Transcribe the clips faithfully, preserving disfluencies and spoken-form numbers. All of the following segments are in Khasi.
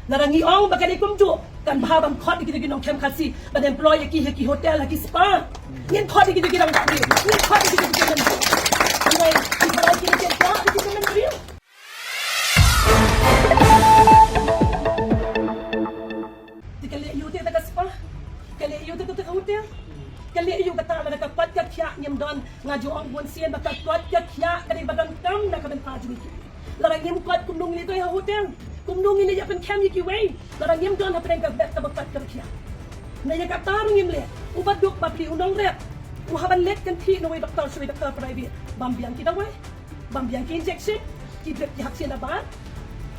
Lada ngi ong ba ka dei kumjuh, kan bha ban khot ïa ki, ki nongkhem Khasi ban employ ïa ki ha ki hotel, ha ki spa. Ngin khot ïa ki, ki nongkhem, ngin khot ïa ki, ki nongkhem. Hynrei ki para ki, ki nongkhem, ki nongkhem briew. Te ka leh ïa u te da ka spa, ka leh ïa u te da ka hotel, ka leh ïa u kata. Lada ka kot ka khiah ngim don, nga ju ong bun sien ba ka kot ka khiah ka dei ba donkam na ka bynta jong ngi. Lada ngim kot, kumno ngin ïa trei ha hotel, kumno ngin ïa pynkham ïa kiwei lada ngim don hapdeng ka bad kaba kot kaba khiah. Na ïa kata ruh ngim leh. Uba duk bapli, u nongrep, u hap ban leit kynthih na uwei doktor sha uwei doktor private, bam biang ki dawai, bam biang ki injection, ki drip ki hap sien abar.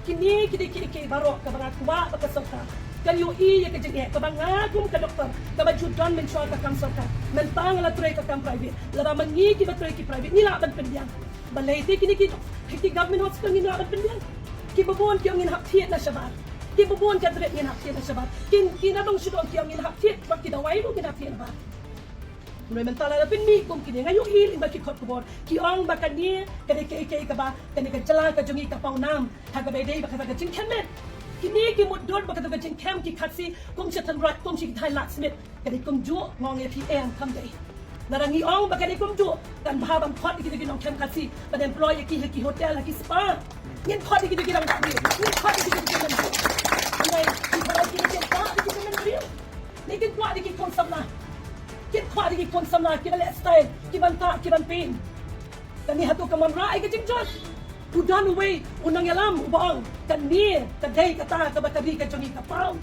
Kine ki dei kiei kiei baroh kaba nga kwah ba ka sorkar kan ïohi ïa ka jingeh kaba nga kum ka doktor kaba ju don mynshuwa ka kam sorkar. Mynta nga la trei ka kam private. Lada ma ngi kiba trei ki private ngi lah ban pynbiang, balei te kine ki, ki government hospital ngim lah ban pynbiang? Kiba bun ki ong ngin hap thied na shabar, kiba bun ka drip ngin hap thied na shabar, ki, ki na dong shu dong ki ong ngin hap thied, bad ki dawai ruh ngin hap thied na bar. Hynrei mynta lada pynmih kum kine, nga ïohi lyngba ki khot khubor ki ong ba kane ka dei kaei kaei kaba kane ka jylla ka jong ngi ka paw nam ha kaba ïadei bad kata ka jingkhem met. Kine ki mutdur bad kata ka jingkhem ki Khasi kum sha Tynroi, kum sha ki thaiñ Ladthmit. Ka dei kumjuh, nga ong ïa phi, em, kam dei. Lada ngi ong ba ka dei kumjuh, kan bha ban khot ïa ki, ki nongkhem Khasi ban employ ïa ki ha ki hotel, ha ki spa. Ngin khot ïa ki, ki nongkhem, ngin khot ïa ki, ki nongkhem. Hynrei ki para ki, ki para ki, ki nongkhem briew. Ngi kin kwah ïa ki khun samla, kin kwah ïa ki khun samla kiba leh style, kiban tah, kiban pyn. Kane hato ka mon rah ïa ka jingjot? U don uwei u nongïalam uba ong kane ka dei kata kaba ka ri ka jong ngi ka paw.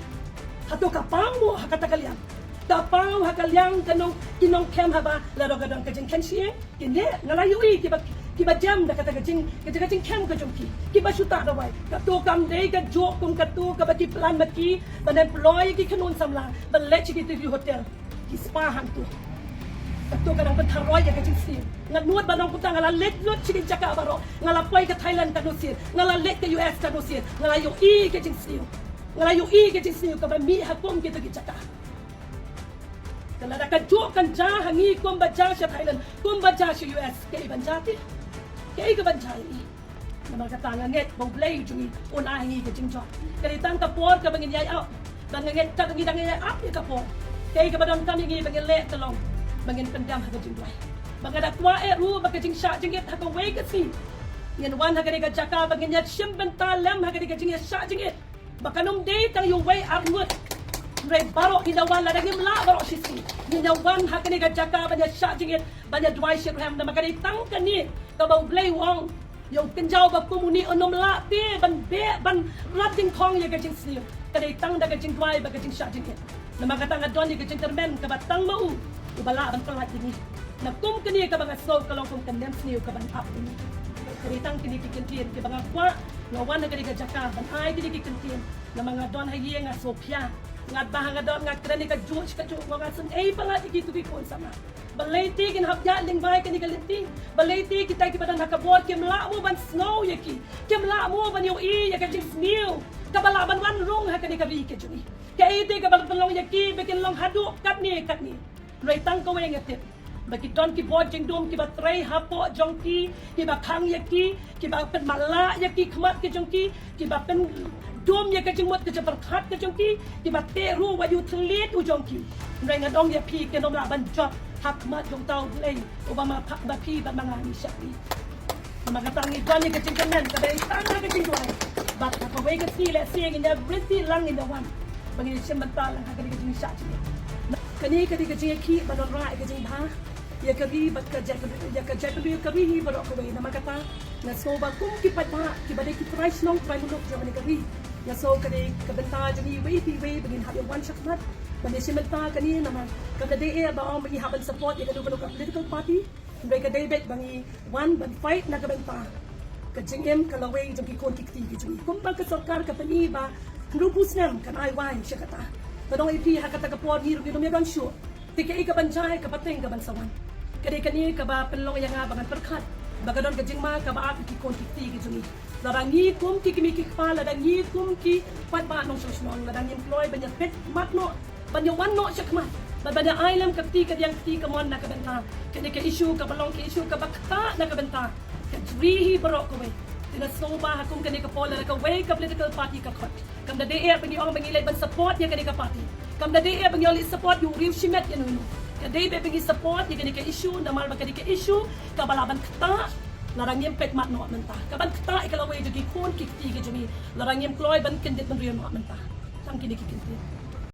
Hato ka paw mo ha kata ka liang? Ka paw ha ka liang ka nong, ki nongkhem haba la dang ka don ka jingkhein shyieng. Kine nga la ïohi kiba, kiba jem da kata ka jing, ka jing, ka jingkhem ka jong ki, kiba shu tah dawai. Kato kam dei kajuh kum kato kaba ki plan ma ki ban employ ïa ki khynnun samla ban leit sha ki, ki hotel, ki spa hangto. Kato ka dang pyntharoi ïa ka jingsniew. Nga nud ba nang kumta, nga la leit lut sha ki jaka baroh. Nga la poi ka Thailand katno sien, nga la leit ka U S katno sien. Nga la ïohi ka jingsniew, nga la ïohi ka jingsniew kaba mih ha kum kito ki jaka. Te lada kajuh kan jia ha ngi kumba jia sha Thailand, kumba jia sha U S, kaei ban jia te? Kaei kaban jia ïa ngi? Namar kata nga ngeit ba U Blei u jong ngi un ai ha ngi ka jingjop. Ka dei tang ka por kaba ngin ïai ap. Ba nga ngeit kaba ngi dang ïai ap ïa ka por, kaei kaba donkam ïa ngi ba ngin leh ka long ba ngin pyndem ha ka jingduwai. Ba nga da kwah eh ruh ba ka jingshah jingit ha kawei ka sngi ngin wan ha kane ka jaka ba ngin ïa shim bynta lem ha kane ka jingïashah jingit. Ba kan ym dei tang ïa uwei ar ngut. Hynrei baroh ngin ïa wan, lada ngim lah baroh shisngi, ngin ïa wan ha kane ka jaka ban ïashah jingit, ban ïa duwai shitrhem. Namar ka dei tang kane kaba U Blei u ong ïa u kynjaw ba kum une, un ym lah te ban beh, ban rat jingkhong ïa ka jingsniew. Ka dei tang da ka jingduwai bad ka jingshah jingit. Namar kata nga don ïa ka jingkyrmen kaba tang ma u uba lah ban pyllait ïa ngi na kum kane kaba nga sngew ka long kum ka nemsniew kaban ap ïa ngi. Ka dei tang kine ki kyntien kiba nga kwah, nga wan ha kane ka jaka ban ai kine ki kyntien. Namar nga don ha ïing, nga sngewphiah. Nga ba ha nga don, nga kren ïa kajuh shi kajuh, nga sngew ei palat ïa kito ki khun samla. Balei te kin hap ïaid lyngba ïa kane ka lynti? Balei te kita kiba don ha ka bor kim lah mo ban sngew ïa ki, kim lah mo ban ïohi ïa ka jingsniew kaba lah ban wan rung ha kane ka ri ka jong ngi? Kaei te kaba pynlong ïa ki ba kin long haduh katne katne? Hynrei tang kawei nga tip, ba ki don ki bor jingdum kiba trei hapoh jong ki, kiba khang ïa ki, kiba pynmatlah ïa ki khmat ki jong ki, kiba pyndum ïa ka jingmut ka jingpyrkhat ka jong ki, kiba teh ruh wat ïa u thylliej u jong ki. Hynrei nga ong ïa phi, kin ym lah ban jop ha khmat jong uta U Blei uba ma pha-, ma phi bad ma nga ngi shakri. Namar kata ngi don ïa ka jingkyrmen kaba dei tang ha ka jingduwai. Bad ha kawei ka sngi lehse ngin ïa leit lang, ngin ïa wan ba ngin ïa shim bynta lang ha kane ka jingshah jingit. Kane ka dei ka jingïakhih ban wanrah ïa ka jingbha ïa ka ri bad ka jaitbynriew, ïa ka jaitbynriew ka ri hi baroh kawei. Namar kata nga sngew ba kum ki paidbah kiba dei ki trai shnong trai muluk jong kane ka ri, nga sngew ka dei ka bynta jong ngi iwei pa iwei ba ngin hap ïa wan shakhmat ban ïa shim bynta kane. Namar kam da dei eh ba ong ba ngi hap ban support ïa kano kano ka political party. Hynrei ka dei beit ba ngi wan ban fight na ka bynta ka jingim ka lawei jong ki khun ki kti ki jong ngi. Kumba ka sorkar ka pyni ba hynriewphew snem kan ai wai sha kata. Nga ong ïa phi, ha kata ka por ngi ruh ngim don shuh. Te kaei kaban jia, ka pateng kaban sa wan. Ka dei kane kaba pynlong ïa nga ba ngan pyrkhat ba ka don ka jingma kaba ap ïa ki khun ki kti ki jong ngi. Lada ngi kum ki kmie ki kpa, lada ngi kum ki paidbah nongshong shnong, lada ngim kloi ban ïa peit mat noh, ban ïa wan noh shakhmat, ban, ban ïa ai lem ka kti kadiang kti kamon na ka bynta kane ka issue kaba long ka issue kaba ktah na ka bynta ka ri hi baroh kawei. Nga sngew ba ha kum kane ka por lada kawei ka political party ka khot, kam da dei eh ba ngi ong ba ngi leit ban support ïa kane ka party. Kam da dei eh ba ngi ong leit support ïa u riew shimet ïa uno uno. Ka dei ba ngi support ïa kane ka issue namar ba kane ka issue kaba lah ban ktah lada ngim peit mat noh mynta. Ka ban ktah ïa ka lawei jong ki khun ki kti ki jong ngi lada ngim kloi ban kyndit bynriew noh mynta. Tang kine ki kyntien.